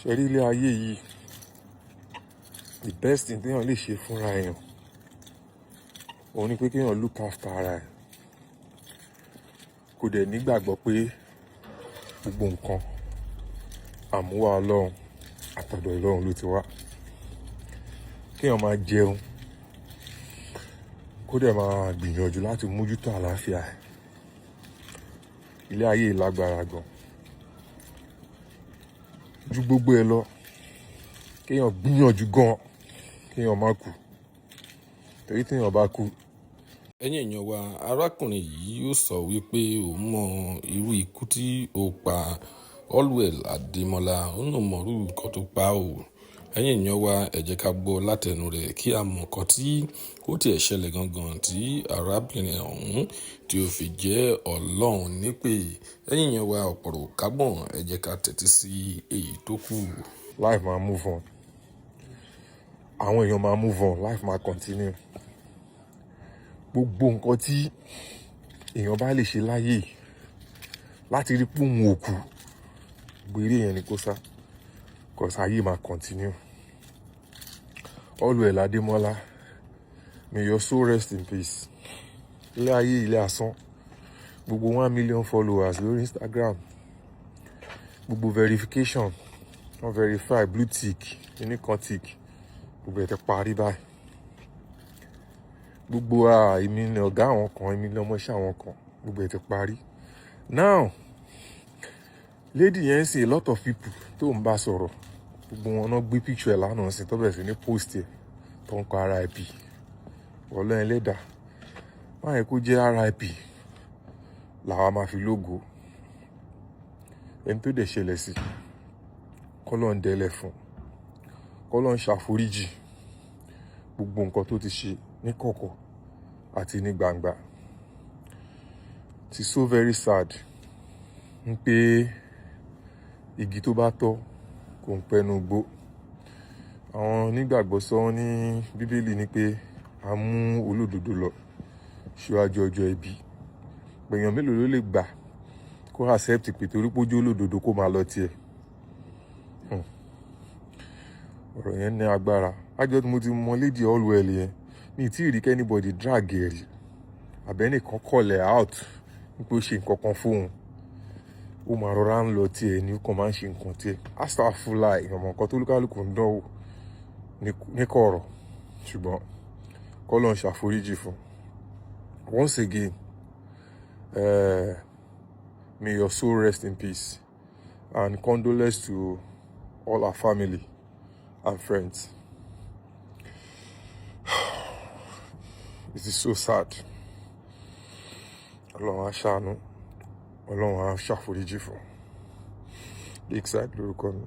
Ṣe rí ilé ayé yìí, the best thing téèyàn lè ṣe fúnra èèyàn òun ni pé kéèyàn look after ara ẹ̀, kò dẹ̀ nígbàgbọ́ pé gbogbo nǹkan àmúwá Ọlọ́run, àtọ̀dọ̀ Ọlọ́run ló ti wá. Kéèyàn máa jẹun, kó dẹ̀ máa gbìyànjú láti mójútó àlàáfíà ẹ̀. Ilé ayé yìí lágbára gan ju gbogbo ẹ lọ. Kéèyàn gbìyànjú gan kéèyàn má kú, torí téèyàn bá kú. Ẹ̀yin èèyàn wa, arákùnrin yìí ó sọ wípé òun mọ irú ikú tí ó pa Allwell Adémọ́lá, òun náà mọ irú nǹkan tó pa ó. Ẹ̀yin èèyàn wa, ẹ jẹ́ ká gbọ́ látẹnu rẹ̀ kí a mọ nǹkan tí ó tiẹ̀ ṣẹlẹ̀ gangan tí arábìnrin ọ̀hún tí ó fi jẹ́ Ọlọ́run nípè. Ẹ̀yin èèyàn wa, ọ̀pọ̀rọ̀ kágbọ̀n, ẹ jẹ́ ká tẹ́tí sí èyí tó kù. Life máa move on, àwọn èèyàn máa move on, life máa continue. Gbogbo nǹkan tí èèyàn bá lè ṣe láyé yìí láti rí pé òun ò kú, gbogbo eré yẹn ni kó sá, 'cause ayé máa continue. Allwell Adémọ́lá, may your soul rest in peace. Ilé ayé, ilé asán. Gbogbo 1 million followers lórí Instagram, gbogbo verification, wọ́n verify blue tick, kíní kan tick, gbogbo ẹ̀ ti parí báyìí. Gbogbo èmi ni ọ̀gá àwọn kan, èmi ni ọmọọṣẹ́ àwọn kan, gbogbo ẹ̀ ti parí. Now, lady yẹn sì, a lot of people tó ń bá sọ̀rọ̀, gbogbo wọn náà gbé picture ẹ̀ lánàá sí, tó bẹ̀rẹ̀ sí ní post ẹ̀, tó ń kọ RIP. Ọlọ́run ẹlẹ́dàá, má yẹ kó jẹ́ RIP làwa máa fi lógo. Ẹni tó dẹ̀ ṣẹlẹ̀ sí, kọ́lọ́n dẹ́lẹ̀ fún, kọ́lọ́n ṣàforíjì gbogbo nǹkan tó ti ṣe ní kọ̀kọ̀ àti ní gbangba. It is so very sad ń pé igi tó bá tọ́ kò ń pẹ́nu gbó. Àwọn onígbàgbọ́ sọ ní Bíbélì ní pé a mú olódodo lọ síwájú ọjọ́ ibi. Èèyàn mélòó ló lè gbà kó accept pé torí pé ó jẹ́ olódodo kó máa lọ tiẹ̀? Ọ̀rọ̀ yẹn ní agbára. Lájọ́ tí mo ti mọ lady Allwell yẹn, mi ì tí ì rí kí anybody drag ẹ̀ rí, àbí ẹnìkan call ẹ̀ out wípé ó ṣe nǹkan kan fóun. Ó máa rọra ń lọ tiẹ̀ ní, ó kàn máa ń ṣe nǹkan tiẹ̀. Astagfirullah, ìmọ̀ nǹkan tó olúkálùkù ń dánwò ní kọ̀rọ̀, ṣùgbọ́n k'Ọlọ́run ṣàforíjì fún. Once again, may your soul rest in peace and condolence to all our family and friends. It is so sad. Ọlọ́run á ṣàánú, Ọlọ́run á ṣàforíjì fún. Lakeside lórúkọ mi.